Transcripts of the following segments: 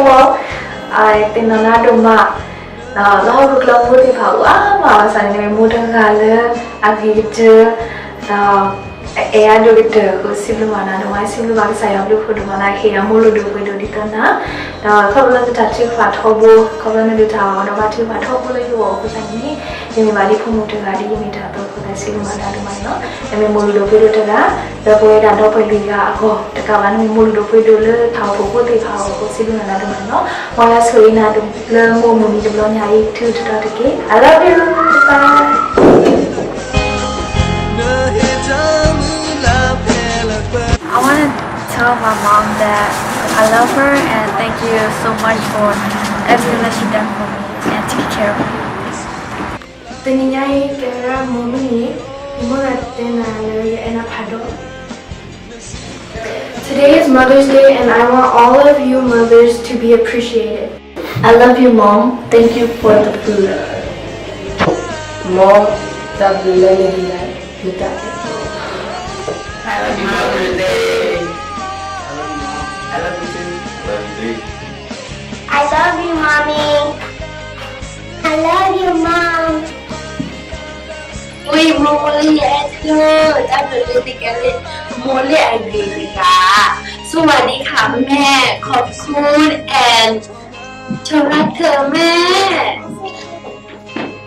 သ့ၣ်နီၣ်နၤဒိၣ်မး, ဒီးလၢဟီၣ်ခိၣ်ချၢမိၢ်သ့ၣ်တဖၣ်အိၣ်အါမးဘၣ်ဆၣ်န့ၣ် နမ့ၢ်မိၢ်တဂၤလၢအဂ့ၤကတၢၢ်, ဒီးအအဲၣ်အါဒိၣ်ကတၢၢ်အဃိ စံးဘျုးမၤနၤဒိၣ်မး, စံးဘျုးဘၣ်ကစၢ်ယွၤဘျုးဖှိၣ်ဒိၣ်မးလၢအဟ့ၣ်ယၤမိၢ်လုၢ်ဒိၣ်ပှ့ၤဒိၣ်ဒ်သိးနၤ, ဒီးခီဖျိလၢနတၢ်ထုကဖၣ်ထီဘိ, ခီဖျိလၢနဒုးတၢ်အီၣ်ဒီးဘၣ်ထုကဖၣ်ထီဘိလၢယဂီၢ်အဃိသတးန့ၣ်, ယမ့ၢ်ဘၣ်ဒ်ဖိမုၣ်တဂၤဒီး ယမ့ၢ်တၢ်အသိးအဃိသတး စံးဘျုးမၤနၤဒိၣ်မးန့ၣ်လီၤ. နမ့ၢ်မိၢ်လုၢ်ဒိၣ်ပှ့ၤဒိၣ်တဂၤ လၢပဝဲဒၣ်ဒီပုၢ်ဝဲၢ်လွံၢ်ဂၤအဂီၢ်, တကးဘၣ် နမ့ၢ်မိၢ်လုၢ်ဒိၣ်ပှ့ၤဒိၣ်လၢတၢ်အိၣ်ဖှိၣ်ဖိသ့ၣ်တဖၣ်အဂီၢ်အဃိ စံးဘျုးမၤနၤဒိၣ်မးန့ၣ်လီၤ. မ်ယွၤဆိၣ်ဂ့ၤနၤဒိၣ်လၢမိၢ်မုၢ်နံၤတဘျီညါအံၤ တုၤတတီၤတက့ၢ်. I love you, bye. I want to tell my mom that I love her and thank you so much for everything that she done for me and take care of me. တနံၤညါအံၤ ကဲဝဲဒၣ်မိၢ်မုၢ်နံၤ, ယမိၢ်သးတဲနၤလၢယအဲၣ်နၤဖးဒိၣ်. Today is Mother's Day and I want all of you mothers to be appreciated. I love you, Mom. Thank you for the food. မ်, တၢ်ဘျုးလၢနဒုးနၤ, မ့ၢ်တၢ် I love you, Mommy. I love you, Mom. ဝံၤ မိၢ်လၢယအဲၣ်သု, တၢ်ဘျုးလၢနကဲလၢမိၢ်လၢအဂ့ၤတဂၤ. สวัสดีค่ะแม่, ขอบคุณ and ฉันรักเธอแม่.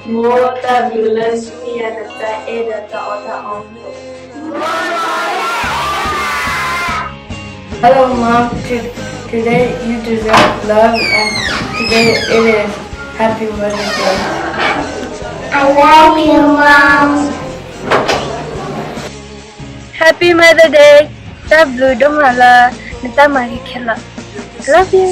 မ်, တၢ်ဘျုးလၢနမ့ၢ်ယၤနတၢ်အဲၣ်ဒီးတၢ်အီၣ်တၢ်အီ. Hello, Mom. To- today you deserve love, and today it is Happy Mother's Day. I love you, Mom. Happy Mother's Day. တၢ်ဘျုးဒိၣ်မးလၢနတၢ်မၤဂ့ၤခဲလၢာ်. I love you.